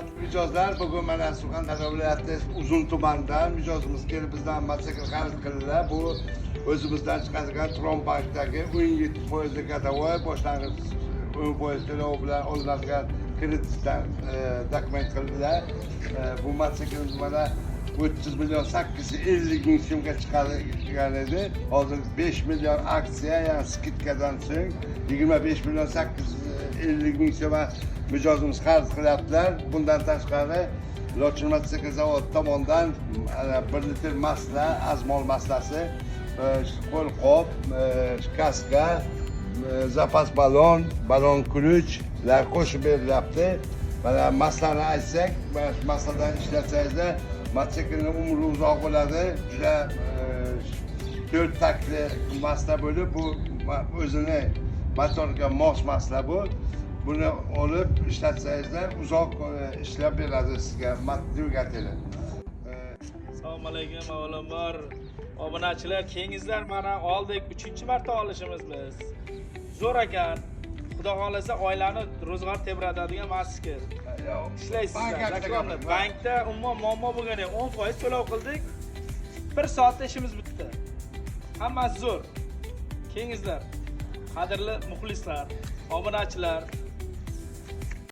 Mijozlar, bugun mana Surxondaryo viloyati Uzun tumanidan mijozimiz kelib, bizdan mototsikl xarid qildilar. Bu o'zimizdan chiqadigan Turon bankdagi 17% годовой, boshlang'ich 10% to'lov bilan olinadigan kreditdan dokument qildilar. Bu mototsiklimiz mana 30 850 000 so'mga chiqadigan edi. Hozir 5 million aksiya, ya'ni скидка dan so'ng 25 850 000 so'mga mijozimiz xarid qilyaptilar. Bundan tashqari Lochin mototsikl zavodi tomonidan mana 1 litr masla, azmol maslasi, qo'lqop, kaska, zapas balon, balon ключ lar qo'shib berilyapti. Mana maslani aytsak, mana shu masladan ishlatsangizlar, mototsiklni umri uzoq bo'ladi. Juda to'rt taktli masla bo'lib, bu o'zini motorga mos masla bu. Buni olib ishlatsangizlar, uzoq ishlab beradi sizga dvigateli. Assalomu alaykum. Avvalambor, obunachilar, kelingizlar, mana oldik, uchinchi marta olishimiz biz. Zo'r ekan, xudo xohlasa, oilani ro'zg'or tebratadigan mototsikl. Ishlaysizlar. Bank Reklama. Bankda umuman muammo bo'lgani yo'q, 10% to'lov qildik, bir soatda ishimiz bitdi, hammasi zo'r. Kelingizlar, qadrli muxlislar, obunachilar.